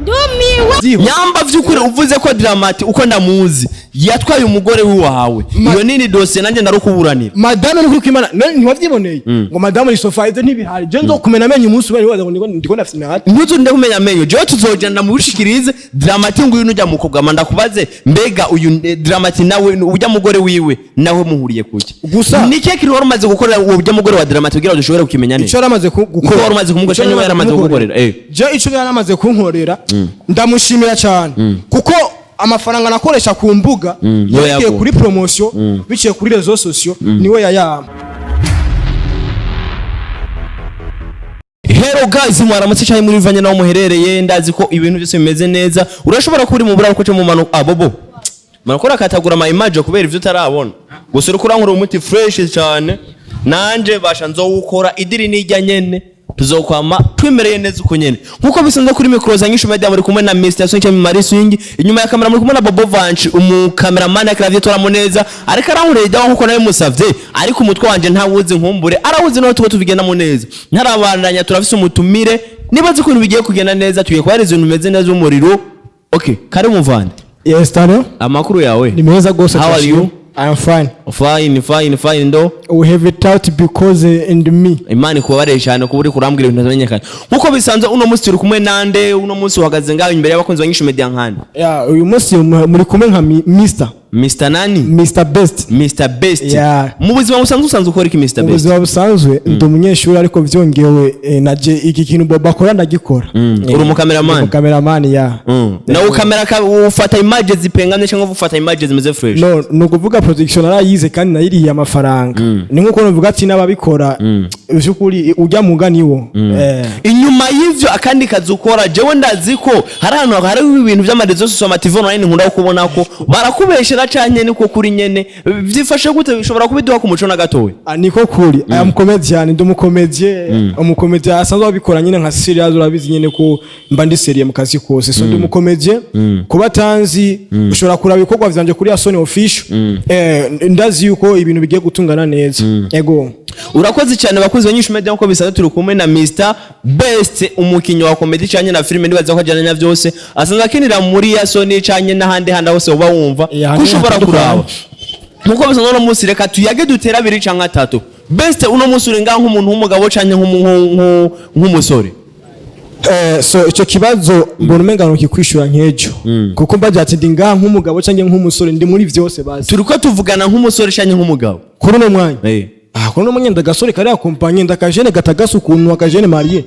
Ndumiwe. Nyamba vy'ukuri uvuze ko Dramati, uko ndamuzi, yatwaye umugore w'iwawe, iyo nini dosiye nanjye ndarukuburanira. Madame, ni kwimana none ntiwavyiboneye ngo madame ni sofa, ivyo ntibihari. Je nzokumena amenyo umunsi umwe, nibaza ngo ndiko ndafina. Ntuzurinde kumenya amenyo, jewe tuzogenda mubishikirize Dramati nguyu nujya mukobwa manda kubaze mbega uyu Dramati nawe ujya mugore wiwe nawe muhuriye kuki? Ni kihe kintu wari umaze gukorera uwo ujya mugore wa Dramati kugira ngo dushobore kukimenya neza? Ico yaramaze gukora. Uko wari umaze kumukoresha, Ico niwe yaramaze kugukorera, eh. Je ico yaramaze kunkorera, ndamushimira cyane, kuko amafaranga nakoresha ku mbuga Niwe yagiye yaguha. kuri promotion biciye kuri réseaux sociaux, niwe yayama. Hello guys, mwaramutse cyane muri vanye naho muherereye. Ndazi ko ibintu byose bimeze neza. Urashobora kuba uri mu buraro ko mu manuka abobo manukora akatagura ama image kubera ivyo utarabona. Gusa uriko urankora umuti fresh cyane, nanje basha nzowukora idiri nijya nyene, tuzokwama twimereye neza uko nyene nkuko bisanzwe. Kuri micro za Nyishu Media muri kumwe na Mr. Sonke Mari Swing, inyuma ya kamera muri kumwe na Bobo Vanch, umucameraman akravye toramo neza, ariko arankoreye dawa nkuko nawe musavye, ariko umutwe wanje ntawuzi, nkumbure arawuzi naho tuba tubigendamo neza. Ntarabandanya, turafise umutumire, niba uzi ukuntu bigiye kugenda neza, tugiye kubahereza ibintu bimeze neza umuriro. Okay, kari muvande. Yes, Tano. Amakuru yawe? Ni meza gose. How are you? I am fine. Fine, fine, fine ndo. We have it out because and me. Imana ikubabarire cyane kuba uri kurambwira ibintu bitamenyekana. Nkuko bisanzwe, uno munsi turi kumwe nande? Uno munsi uhagaze ngaho imbere y'abakunzi ba Nyishu Media nkande? Yeah, uyu munsi muri kumwe nka Mr. Mr nani? Mr Best. Mr Best. Yeah. Mu buzima busanzwe usanzwe ukora iki, Mr Mu Best? buzima busanzwe ndi umunyeshuri, ariko vyongewe na je iki kintu Bobo akora ndagikora. Uri umucameraman? Umucameraman, ya. Nawe ukamera ufata image zipengamye cyangwa ufata image zimeze fresh? No, ni ukuvuga production narayize kandi nayirihiye amafaranga. Ni nkuko novuga ati n'ababikora vy'ukuri ujya muga niwo. Inyuma y'ivyo, akandi kazi ukora? Jewe ndazi ko hari ahantu hari ibintu vy'ama réseaux sociaux, ama TV online, nkunda kubona ko barakubeshera canke niko kuri nyene vyifashe gute? Bishobora kubiduha ku muco na gatoya? Ah, niko kuri, I am comedian, ndi umukomedie, umukomedie asanzwe abikora nyine nka serious. Urabizi nyine ko mba ndi sérieux mu kazi kose, so ndi umukomedie. Kuba tanzi ushobora kuraba ibikorwa vyanje kuri Asoni Official. Ndazi yuko ibintu bigiye gutungana neza, ego. Urakoze cyane. Bakunzi ba Nyishu Media, nkuko bisanzwe turi kumwe na Mr Best, umukinyi wa comedy canke na filime, ndibaza ko ajyana na byose, asanzwe akinira muri ya Sony canke n'ahandi handi hose uba wumva ko ushobora hatandukanye. kuraba. Nkuko bisanzwe, uno munsi reka tuyage dutera abiri canke atatu. Best, uno munsi uri ngaho nk'umuntu w'umugabo canke nk'umusore? So ico kibazo mbona umenga nokikwishura nk'ejo, kuko mbagira ati ndi ngaha nk'umugabo canke nk'umusore, ndi muri vyose basi. Turiko tuvugana nk'umusore canke nk'umugabo. Kuri uno mwanya, ah, kuri uno mwanya ndagasore kari akompanye, ndakajene gatagasa ukuntu, akajene marié.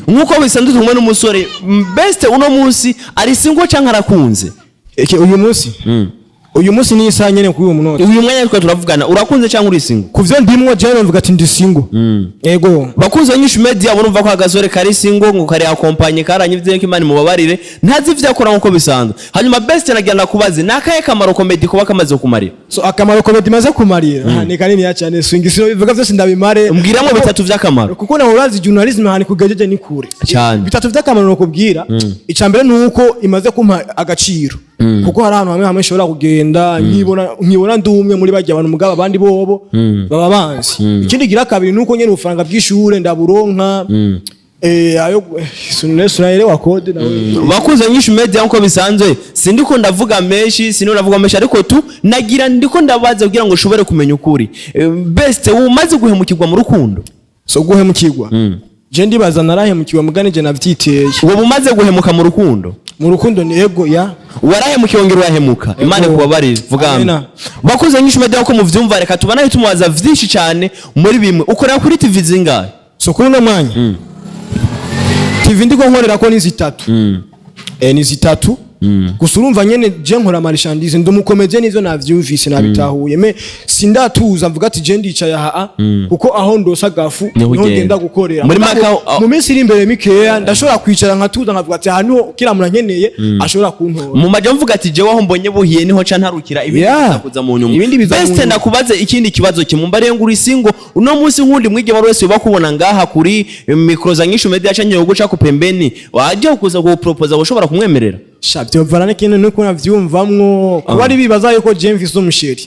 Nkuko bisanzwe turi kumwe n'umusore. Best uno munsi ari single canke arakunze? Eke, uyu munsi ni isaha nyene kuri uyu munota. Uyu mwanya turiko turavugana, urakunze canke uri single? Kuvyo ndimwo jewe mvuga ati ndi single, ego. Bakunzi ba Nyishu Media, murumva ko agasore kari single, ngo kari akompanye karanye ko Imana mubabarire ntazi ivyo akora nkuko bisanzwe. Hanyuma Best, nagira ndakubaze, ni akahe kamaro comedy kuba kamaze kumarira? So akamaro comedy maze kumarira, ni kanini cyane, swing sino bivuga vyose ndabimare. Mbwiramo bitatu vy'akamaro. Kuko nawe urazi journalism ahantu kugejeje ni kure. Cyane. Bitatu vy'akamaro nokubwira, ica mbere ni uko imaze kumpa agaciro, kuko hari ahantu hamwe hamwe nshobora kugenda nkibona ndi umwe muri barya abantu, mugabo abandi bobo baba banzi. Ikindi gira kabiri ni uko nyene ubufaranga bw'ishure ndaburonka, ayo sunaelewa code nawe. Bakunzi ba Nyishu Media, nkuko bisanzwe sindiko ndavuga menshi, sindiko ndavuga menshi, ariko tu nagira ndiko ndabaza kugira ngo ushobore kumenya ukuri. Best, umaze guhemukirwa mu rukundo? So guhemukirwa, je ndibaza narahemukiwe mugani je navyiteye. Uwo umaze guhemuka mu rukundo? Mu rukundo ni ego, ya. Warahemukiye, wongera urahemuka, Imana ikubabarire, vuga amen. Amina. Bakunzi ba Nyishu Media, ko muvyumva, reka tubanaye tumubaza vyinshi cyane muri bimwe. Ukorera kuri TV zingahe? So kuri uno mwanya TV ndiko nkorera ko ni zitatu, ni zitatu gusa. Urumva nyene je nkora marchandise, ndi umukomedie, nivyo navyumvise nabitahuye, mais sindatuza mvuga ati je ndicaye aha, kuko aho ndosa gafu Niho niho ugenda. ngenda gukorera. Muri Mugabo, mu minsi iri imbere mikeya ndashobora kwicara nkatuza nkavuga ati aha niho kila muntu ankeneye ashobora kuntora. Mu majya mvuga ati jewe aho mbonye buhiye niho ca ntarukira, ibindi biza kuza mu nyuma. Ibindi biza mu Best, nyuma. ndakubaze ikindi kibazo kimwe. Mbariye ngo uri single uno munsi, nkundi mwigeme wese uba kubona ngaha kuri micro za Nyishu Media canke guca ku pembeni, waje kuza kupropoza, ushobora kumwemerera? Sha, byovana n'ikintu nuko navyumvamwo, kuba ari bibaza yuko je mfise umuchéri.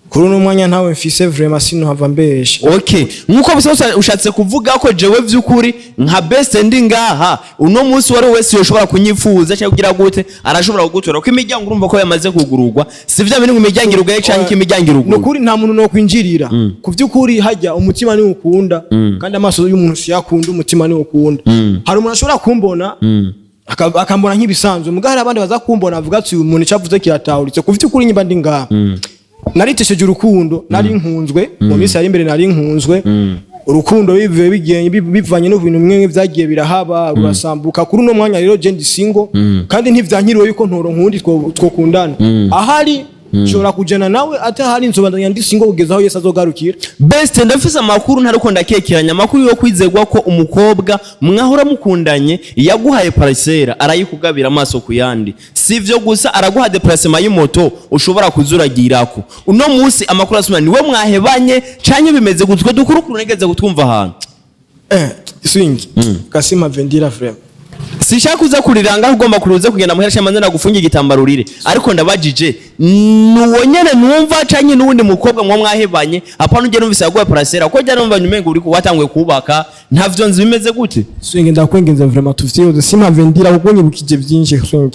Kuri uno mwanya ntawe mfise vraiment, sinohava mbesha. Okay, nkuko bisa ushatse kuvuga ko jewe vy'ukuri nka best ndi ngaha uno munsi, wari wese yoshobora kunyifuza cyangwa kugira gute, arashobora kugutora, ko imiryango urumva ko yamaze kugururwa. Si vya bintu ngo imiryango irugaye canke ko imiryango iruguruye. Nukuri nta muntu no kwinjirira. Ku by'ukuri hajya umutima niwo ukunda, kandi amaso y'umuntu siyakunda, umutima niwo ukunda. Hari umuntu ashobora kumbona akambona nk'ibisanzwe, muga hari abandi baza kumbona bavuga ati: "Uyu muntu icyo avuze kiratahuritse." Ku by'ukuri nyimba ndi ngaha, naritesheje urukundo nari nkunzwe mu minsi yari imbere, nari nkunzwe urukundo bivuye bigiye bivanye n'ibintu bimwe byagiye birahaba, rurasambuka. Kuri uno mwanya rero je ndi single, kandi ntivyankiriwe yuko ntoro nkundi twokundana. Ahari nshobora kujana nawe, atahari nzobandanya ndi single kugeza aho Yesu azogarukira. Best, ndafise amakuru, ntariko ndakekeranya, amakuru yo kwizegwa ko umukobwa mwahora mukundanye yaguhaye parcelle, arayikugabira amaso ku yandi. Si ivyo gusa, araguha déplacement y'imoto ushobora kuzuragirako. Uno munsi amakuru asuma niwe mwahebanye canke bimeze gutwe dukuru kuru nigeze kutwumva ahantu? Swing kasima vendira vraiment. Sinshaka kuza kurira ngaho, ugomba kuruza kugenda muhera cyangwa nagufunge igitambaro urire, ariko ndabajije: nuwo nyene numva canke n'uwundi mukobwa mwo mwahebanye? Apana ugenda numvise yaguhaye parcelle, kuko jya numva nyumengo uri watanguye kubaka, ntavyo nzi bimeze gute. Swing, ndakwengenza vraiment, tuvyihoze, sima vendira kuko nyibukije byinshi, swing.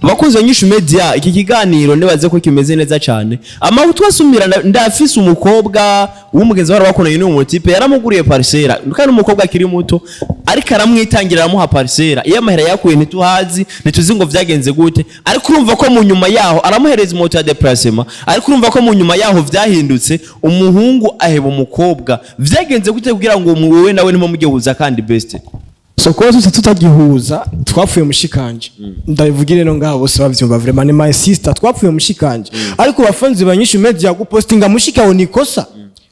Abakunzi ba Nyishu Media, iki kiganiro nibaze ko kimeze neza cyane. Amakuru twasumira, ndafise umukobwa w'umugenzi wari wakundanye n'uwo mutipe, yaramuguriye parcelle, kandi umukobwa akiri muto, ariko aramwitangira, aramuha parcelle. Iyo amahera yakuye ntituhazi, ntituzi ngo vyagenze gute, ariko urumva ko mu nyuma yaho aramuhereza moto ya déplacement, ariko urumva ko mu nyuma yaho vyahindutse, umuhungu aheba umukobwa. Vyagenze gute kugira ngo wewe nawe nimo mugihuza kandi, best? So kuba tusa tutagihuza, twapfuye mushikanje, ndabivugire no ngaho bose bavyumva, vraiment ni my sister, twapfuye mushikanje. Ariko bafanzi ba Nyishu Media, gupostinga mushikawe ni kosa,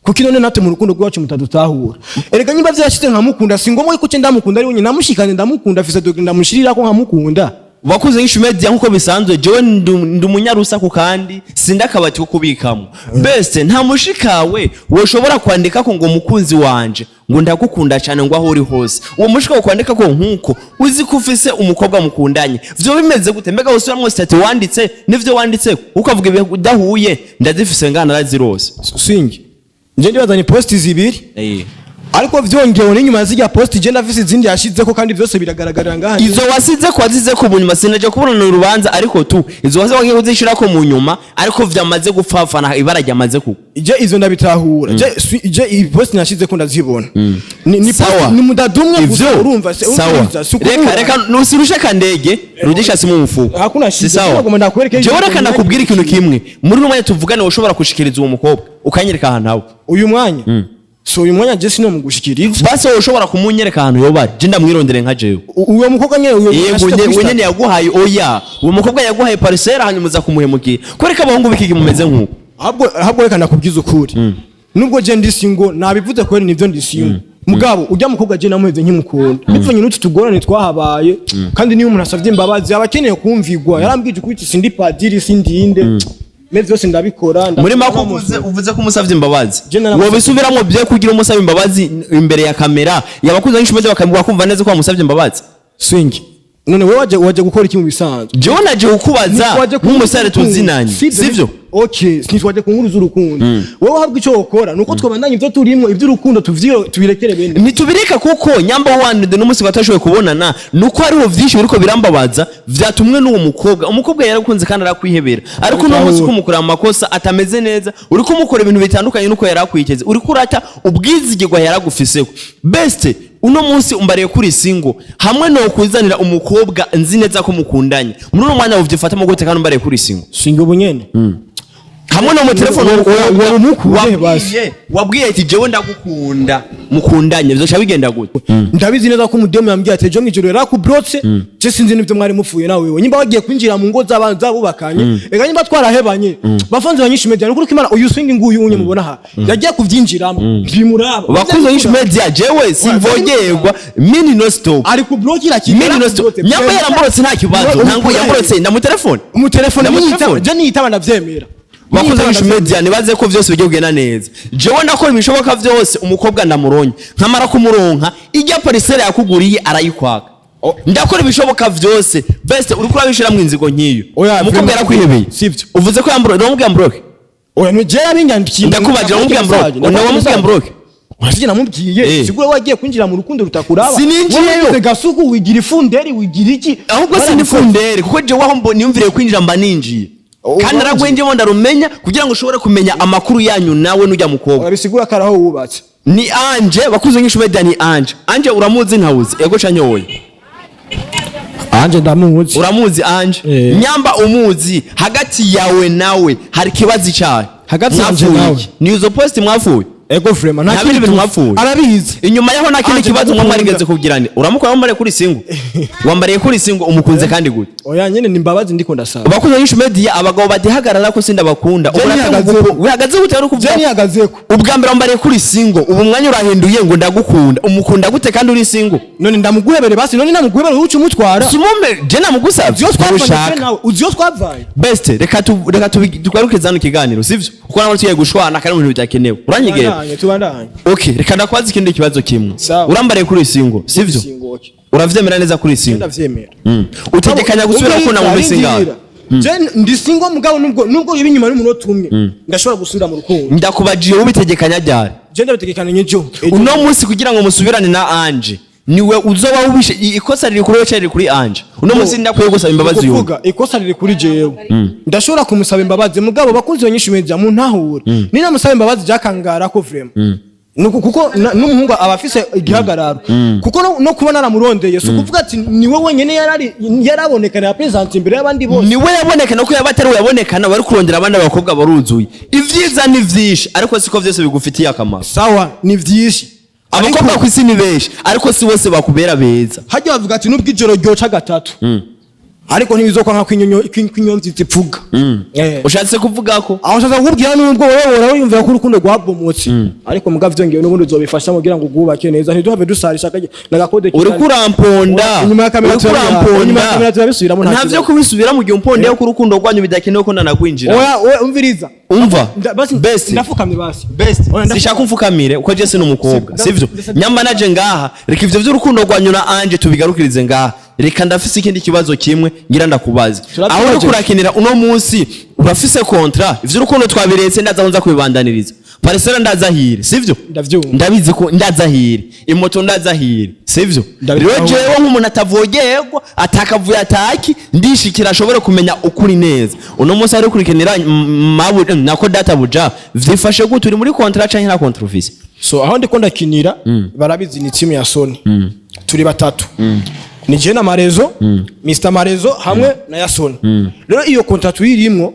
kuko none natwe mu rukundo rwacu mutadutahura. Erega nyimba vyashitse nkamukunda, si ngombwa yuko ndamukunda ari wenyine, namushikanje ndamukunda, afise degré ndamushirira ko nkamukunda. Bakuze Nyishu Media, nkuko bisanzwe jewe ndi umunyarusaku kandi sindi akabati ko kubikamo. Best, nta mushikawe woshobora kwandika ko ngo mukunzi wanje, ngo ndagukunda cyane, ngo aho uri hose? Uwo mushika wo kwandika ko nkuko uzi ko ufise umukobwa mukundanye, vyo bimeze gute? Mbega usubiramwo statut wanditse n'ivyo wanditse ukavuga ibidahuye? Ndazifise ngana, narazirose. Swing, nje ndibazanye post zibiri, ariko vyongewe n'inyuma zirya post je ndafise izindi yashizeko, kandi vyose biragaragarira ngaha. Izo wasize ko wazize ko mu nyuma, sinaje kubona urubanza, ariko tu izo wasize wagiye kuzishirako mu nyuma, ariko vyamaze gupfapfana, ibara ryamaze kugwa. Je izo ndabitahura, je iyi post nashizeko ndazibona, ni Sawa. post ni mudadumwe gusa. Ivyo Urumva se? sawa. Urumva si Reka ukubura. reka, nusirushe kandege rudisha simu mufuko. Hakuna Si shida. sawa. Nagomba ndakwereke. Jewe reka ndakubwira ikintu kimwe: muri uno mwanya tuvugane, ushobora gushikiriza uwo mukobwa ukanyereka ahantu hawe? Uyu mwanya, so uyu mwanya je sino mugushikiriza. Basi wowe ushobora kumunyereka ahantu yoba ari, je ndamwirondere nka jewe. Uwo mukobwa nyene, uyo Yego. ashitse kuri We nyene yaguhaye, oya, uwo mukobwa yaguhaye parcelle, hanyuma uza kumuhemukira. Kwereka abahungu b'ikigi mumeze nk'uko. Ahubwo reka ndakubwiza ukuri: nubwo je ndi single, nabivuze kweri, nivyo ndi single, mugabo ujya mukobwa je namuheze nkimukunda, bivanye n'utu tugorane twahabaye. Kandi niyo umuntu asavye imbabazi aba akeneye kumvigwa. Yarambwije ukuri ati: "Sindi padiri, sindinde mais vyose ndabikora." Muri make uvuze ko umusavye imbabazi? Je naramusavye. Wobisubiramwo bye kugira umusaba imbabazi imbere ya kamera yabakuze nk'ishuri, bakamubwira kumva neza ko wamusavye imbabazi. Swing, none wewe waje gukora iki mu bisanzwe? Jewe naje kukubaza Ntitwaje ku nk'umusare nkuru z'urukundo. tuzinanye. Sivyo? Sivyo? Okay, ntitwaje ku nkuru z'urukundo. Wowe habwa icyo wokora nuko twabandanya ivyo turimwo, ivy'urukundo tuvyo tubirekere bene. Ntitubireka, kuko nyamba wande n'umunsi batashoboye kubonana, nuko hariho vyinshi biriko birambabaza vyatumwe n'uwo mukobwa. Umukobwa yarakunze kandi arakwihebera, ariko uno munsi kumukorera amakosa atameze neza, uriko umukora ibintu bitandukanye nuko yarakwiteze, uriko urata ubwizigirwa yaragufiseko. Best, uno munsi umbariye kuri single, hamwe no kuzanira umukobwa nzi neza ko mukundanye muri uno mwanya, wovyifatamo gute kandi umbariye kuri single? Single ubu nyene? Hamwe no mu telefone Wowe umukunde basi. Wabwiye ati: "Jewe ndagukunda", mukundanye, bizoca bigenda gute? Ndabizi neza ko umudemu yambwiye ati ejo mw'ijoro yarakubrotse. Je sinzi n'ivyo mwari mupfuye nawe. Wewe nyimba wagiye kwinjira mu ngo z'abantu zabubakanye, ega nyimba twarahebanye, bafanze ba Nyishu Media, nukuri ko Imana uyu swing nguyu unye mubona aha yagiye kuvyinjiramo bimuraba. Bakuze Nyishu Media, jewe simvogerwa, mini no stop. Ari kublokira. Mini no stop. Nyamba yaramborotse nta kibazo, ntango yamborotse ndamutelefone. Umutelefone. Ndamutelefone. Je niyitaba ndavyemera. Bakuze Nyishu Media, nibaze ko vyose bigiye kugenda neza. Jewe ndakora ibishoboka vyose, umukobwa ndamuronye, nkamara kumuronka, ijya parcelle yakuguriye arayikwaka. Ndakora ibishoboka vyose. Best, uriko urabishiramwo inzigo nk'iyo? Oya, Umukobwa vraiment. yarakwihebeye. Sivyo. Uvuze ko yambroke, ndamubwira mbroke. Oya, ni jewe yabinyandikiye. Ndakubaje, wamubwiye ambroke? Wamubwiye ambroke? Urasije namubwiye. Sigura wagiye kwinjira mu rukundo rutakuraba. Sininjiyeyo. Wowe gasuku, wigira ifunderi, wigira iki? Ahubwo sinifundere, kuko jewe aho mbona niyumviriye kwinjira mba ninjiye. Oh, Kandi wanje. naragwenjemo ndarumenya kugira ngo ushobore kumenya amakuru yanyu nawe n'ujya mukobwa. Urabisigura ko araho wubatse. Ni Anje bakuze nk'ishume ni Anje. Anje uramuzi ntawuzi? Ego canke oya? Anje ndamuzi. Uramuzi Anje? Eh. Nyamba umuzi, hagati yawe nawe hari ikibazo icyahe? Hagati yanje Mwapfuye nawe. iki? Ni izo post mwapfuye? Ego, vraiment, nta Nta bindi kindi bintu mwapfuye? Arabizi. Inyuma yaho nta kindi Anje kibazo mwa ndamukunda. mwarigeze kugirana? Uramukora, wambariye kuri single, wambariye kuri single, umukunze kandi gute? Oya nyene, ni imbabazi ndiko ndasaba. Bakuze nk'ishu media, abagabo badihagarara ko sindabakunda. Je nihagazeho. Wihagaze gute ari Je kuvuga? nihagazeko. Ubwa mbere wambariye kuri single, ubu mwanya urahinduye ngo ndagukunda. Umukunda gute kandi uri single? None ndamuguhebere basi, none namuguhebere uca umutwara. Sumume, je namugusavye. Uziyo twavanye Ushaka. je nawe, uziyo twavanye. Best, reka tugaruke hano ikiganiro, sivyo? Kuko nabwo tugiye gushwana kandi mu bintu bidakenewe. Uranyegera? Tubandanye, tubandanye. Okay, reka ndakwaza ikindi kibazo kimwe. Sawa. Urambariye kuri single, sivyo? Singoke. Uravyemera neza kuri single? Ndavyemera. Utegekanya gusubira gukunda mu minsi ingahe? Je ndi single, mugabo nubwo ibi nyuma y'umunota umwe ndashobora gusubira mu rukundo. Ndakubajiye, ubitegekanya ryari? Je ndabitegekanya ejo. Ejo. Uno munsi kugira ngo musubirane na Anje, niwe uzoba wubishe ikosa riri kuri wewe canke riri kuri Anje? Uno munsi ndakwiye gusaba imbabazi yuko Kuvuga ikosa riri kuri jewe, ndashobora kumusaba imbabazi, mugabo bakunzi banyinshi media mu ntahure, ninamusaba imbabazi byakangara ko vraiment. Nuko kuko n'umuhungu aba afise igihagararo, kuko no kuba naramurondeye si ukuvuga ati niwe wenyene yarari yarabonekana ya present imbere y'abandi bose. Niwe yabonekana, ko yaba atari we yabonekana bari kurondera abandi bakobwa baruzuye. Ivyiza ni vyinshi, ariko siko vyose bigufitiye akamaro. Sawa, ni vyinshi. Abakobwa ku isi ni benshi, ariko si bose bakubera beza. Hajya bavuga ati nubwo ijoro ryoca gatatu, ariko ntibizokwa nka kwinyonzi zipfuga. Ushatse kuvuga ko Aho nshaka kukubwira, nubwo wowe wora wiyumvira ko urukundo rwabomotse, ariko mugabo vyongeye n'ubundi uzobifasha kugira ngo rwubake neza, ntiduhave dusarisha n'agakode. Uriko uramponda. Inyuma ya kamera Uriko turabiha. Inyuma ya kamera uramponda. turabisubiramo, nta Nta vyo kibazo. kubisubira mu gihe umpondeye ko urukundo rwanyu bidakenewe ko ndanagwinjira. Oya, oya, umviriza. Umva. Basi Best. ndafukamye basi. Best. Oya, ndafukamye. Sishaka umfukamire, uko je ni umukobwa, sivyo? Nyamba naje ngaha, reka ivyo vy'urukundo rwanyu na Anje tubigarukirize ngaha. Reka ndafise ikindi kibazo kimwe ngira ndakubaze. Turabyibagiwe. Aho uriko urakinira uno munsi urafise contrat? Ivy'urukundo twabiretse, ndaza aho nza kubibandaniriza. Parcelle ndazahire, sivyo? Ndavyumva. Ndabizi ko ndazahire, imoto ndazahire, sivyo? Ndabitahura. Rero jewe nk'umuntu atavogerwa, atakavuye, ataki ndishikira ashobore kumenya ukuri neza, uno munsi ari kurikenera mabu nako databuja, vyifashe gute? Uri muri contrat canke nta contrat ufise? So aho ndiko ndakinira barabizi, ni timu ya Sony, turi batatu, ni je na Marezo, Mr Marezo hamwe na Yasoni. Rero iyo contrat tuyirimwo,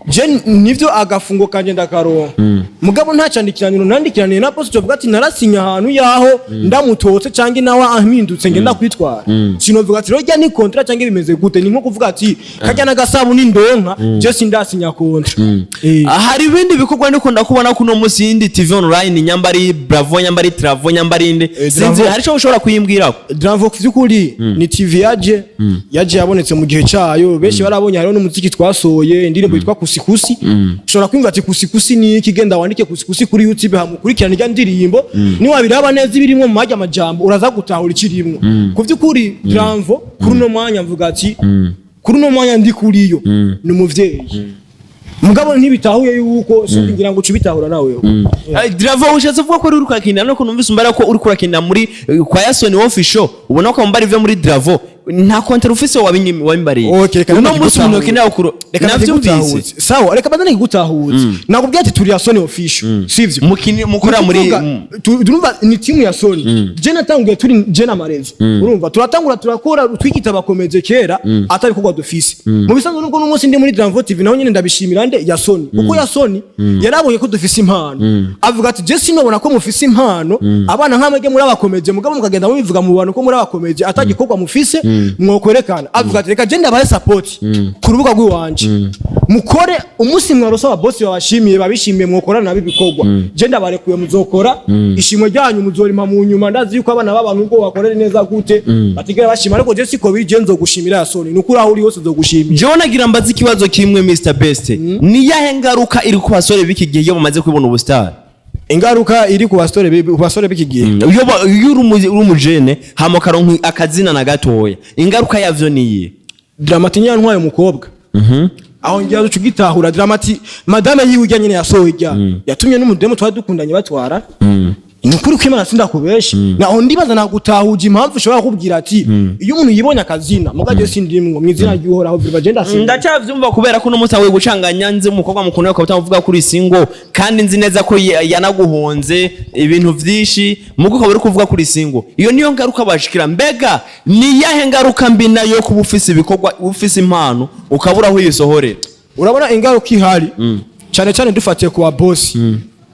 je nivyo agafungo kanje ndakaronka, mugabo nta candikiraniro nandikiraniye na poste tuvuga ati narasinya ahantu yaho ndamutotse canke nawe ampindutse ngenda kwitwara. Sinovuga ati rero ni contrat canke bimeze gute, ni nko kuvuga ati kajya n'agasabu n'indonka, je sindasinya contrat. Hari ibindi bikorwa ndiko ndakubona kuno munsi, yindi TV online, nyambari Bravo, nyambari Travo, nyambari inde, sinzi. Bravo. Hari ico ushobora kuyimbwirako? Dravo vy'ukuri ni TV yaje yabonetse mu gihe cayo, benshi barabonye. Hariho n'umuziki twasohoye, indirimbo yitwa Kusikusi. Ushobora kwumva ati kusikusi ni iki? Genda wandike kusikusi kuri YouTube, hamukurikirana irya ndirimbo, niwabiraba neza ibirimwo mu majya amajambo uraza gutahura ikirimwo. Ku vy'ukuri Dravo kuri uno mwanya, mvuga ati kuri uno mwanya ndi kuriyo ni umuvyeyi, mugabo ntibitahuye yuko singira ngo ucubitahura nawe. Dravo ushatse kuvuga ko uri kurakinira, no numvise umbara ko uri kurakinira muri kwa Yasoni Official, ubona ko wambara ivyo muri Dravo nta contrat ufise, wabimbariye. Okay, reka Uno ndeke munsi umuntu gutahuza. akenera kuro Reka navyumvise. ndagutahuze. Sawa, reka banze nikigutahuze. Nakubwiye ati turi ya Sony Official, sivyo? Mukini mukora muri Nukuvuga, turumva ni timu ya Sony. Je natanguye turi je na Marezo, urumva turatangura turakora twigita bakomeze kera atari kugwa dufise mu bisanzwe. Nubwo n'umunsi ndi muri Dramvo TV naho nyine ndabishimira nde? Ya Sony, kuko ya Sony yarabonye ko dufise impano, avuga ati je sinobona ko mufise impano, abana nk'amwe muri abakomeje, mugabo mukagenda mubivuga mu bantu ko muri abakomeje atagikorwa mufise mwokwerekana. Avuga ati reka je ndabahe support ku rubuga rw'iwanje, mukore. Umunsi mwarose ababosi babashimiye, babishimiye, mwokorana nabo ibikorwa, je ndabarekuye muzokora ishimwe ryanyu muzorima mu nyuma. Ndazi yuko abana b'abantu ubwo bakorera neza gute batigera bashima, ariko je siko biri. Je nzogushimira ya Sony, nukuri aho uri hose nzogushimira. Jewe nagira mbaze ikibazo kimwe, Mr Best. Ni yahe ngaruka iri ku basore b'iki gihe iyo bamaze kwibona ubustar? Ingaruka iri ku basore b'iki gihe? Iyo uri umujene hama ukaronka akazina na gatoya, ingaruka yavyo niye? Dramati ntwaye umukobwa. Aho ngira duca ugitahura. Dramati, madame yiwe ujya nyene yasohoye ijya yatumye n'umudemu twari dukundanye batwara. Ni ukuri ko Imana, sindakubeshe, naho ndibaza nagutahuje impamvu ushobora kukubwira ati iyo umuntu yibonye akazina muga je sindimwo, mu izina ry'Uhoraho biva je ndasinda. Ndacyavyumva kubera ko uno munsi awe gucanganya nzi umukobwa mukundana ukaba utamuvuga kuri single, kandi nzi neza ko yanaguhonze ibintu vyinshi, mugo ukaba uri kuvuga kuri single. Iyo niyo ngaruka bashikira. Mbega ni yahe ngaruka mbi nayo kuba ufise ibikorwa, ufise impano, ukabura aho uyisohorera? Urabona ingaruka ihari cyane cyane dufatiye ku babosi,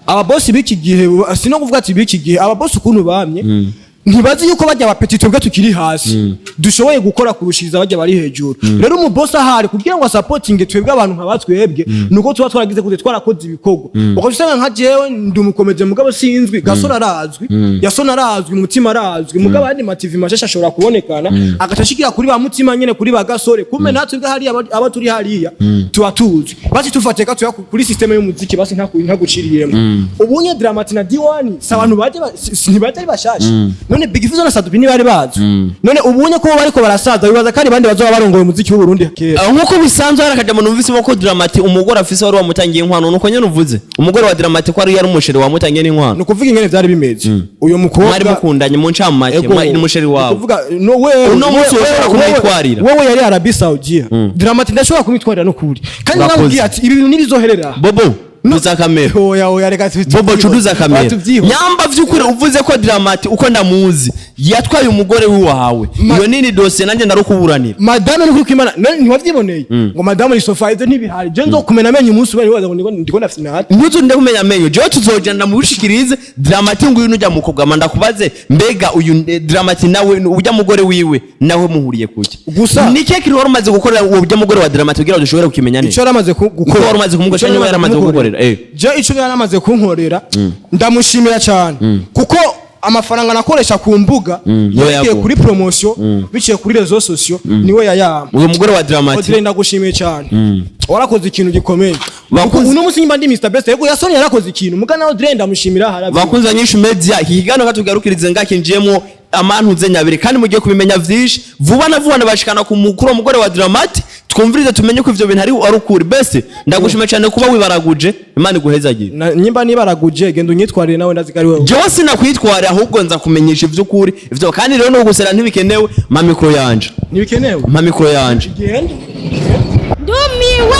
ababosi b'iki gihe, sino kuvuga ati b'iki gihe, ababosi ukuntu bamye ntibazi yuko bajya abapeti twebwe tukiri hasi dushoboye gukora kurushiriza bajya bari hejuru. Rero umubosi ahari kugira ngo asapotinge twebwe abantu nka batwebwe, nuko tuba twaragize kute, twarakoze ibikorwa. Ukaca usanga nka jewe ndi umukomeze mugabo sinzwi. Gasore arazwi, Yasoni arazwi, Mutima arazwi, mugabo ayandi ma TV mashasha ashobora kubonekana agaca ashikira kuri ba Mutima nyene, kuri ba Gasore. Kumbe natwe bwa hariya aba turi hariya tuba tuzwi. Basi tufate gatoya kuri système y'umuziki, basi ntaguciriyemo. Ubunye Dramati na D1 si abantu baje ntibaje ari bashasha. None Big Fizzo na Sat-B ntibari bazwi? None ubunye ko bariko barasaza, bibaza kandi bandi bazoba barongoye umuziki w'u Burundi kera? Nk'uko bisanzwe hari akajambo numvisemo ko Dramati umugore afise wari wamutangiye inkwano. Nuko nyene uvuze umugore wa Dramati ko ari yari umusheri wamutangiye n'inkwano? Ni ukuvuga ingene vyari bimeze, uyu mukobwa Mwari mukundanye mu ncamake? Ego. Ni umusheri wawe? Ni ukuvuga no wewe Uno munsi wewe- woshobora kumwitwarira? Wewe yari Arabie Saoudite. Dramati ndashobora kumwitwarira no kuri kandi Urakoze. namubwiye ati ibi bintu ntibizoherera. Bobo, duza kamera. Oya, oya, reka Bobo, cuduza kamera. Tubyihore. Nyamba vy'ukuri uvuze ko Dramati uko ndamuzi yatwaye umugore w'iwawe, iyo nini dosiye nanjye ndarukuburanira. Madame, ni kuri Imana none ntiwavyiboneye ngo madame ni sofa? Ivyo ntibihari. Je nzokumena amenyo umunsi umwe nibaza ngo ndiko ndafite hati. Ntuzurinde kumenya amenyo. Jewe tuzogenda mubishikirize Dramati nguyu nujya mukobwa manda kubaze mbega uyu Dramati nawe ujya mugore wiwe nawe muhuriye kuki? Gusa- Ni kihe kintu wari umaze gukorera uwo ujya mugore wa Dramati kugira ngo dushobore kukimenya neza? Ico yaramaze gukora. Uko wari umaze kumukorera, Ico cyangwa yaramaze kugukorera, eh. Je ico yaramaze kunkorera ndamushimira cyane, kuko amafaranga nakoresha ku mbuga Niwe yagiye yaguha. kuri promotion biciye kuri réseaux sociaux, niwe yayama. Uwo mugore wa Dramati? Audrey, ndagushimiye cyane, warakoze ikintu gikomeye. Bakunze- Uno munsi nyimba ndi Mr Best, yego Yasoni yarakoze ikintu muga na Audrey ndamushimira haravye. Bakunzi ba Nyinshi Media, iki kiganiro katugarukirize ngakinjiyemo amantuze nyabiri, kandi mugiye kubimenya vyinshi vuba na vuba. Nabashikana ku mukuru w'umugore wa Dramati, twumvirize tumenye ko ivyo bintu ari ukuri. Bese ndagushimiye cyane kuba wibaraguje, Imana iguhezagire. Nyimba nibaraguje, genda unyitwarire nawe, ndazi ko ari wewe. Jewe sinakwitwara, ahubwo nza kumenyesha ivy'ukuri ivyo. Kandi rero no gusera ntibikenewe. Mpa mikoro yanje. Ntibikenewe. Mpa mikoro yanje. Genda. Ndumiwe.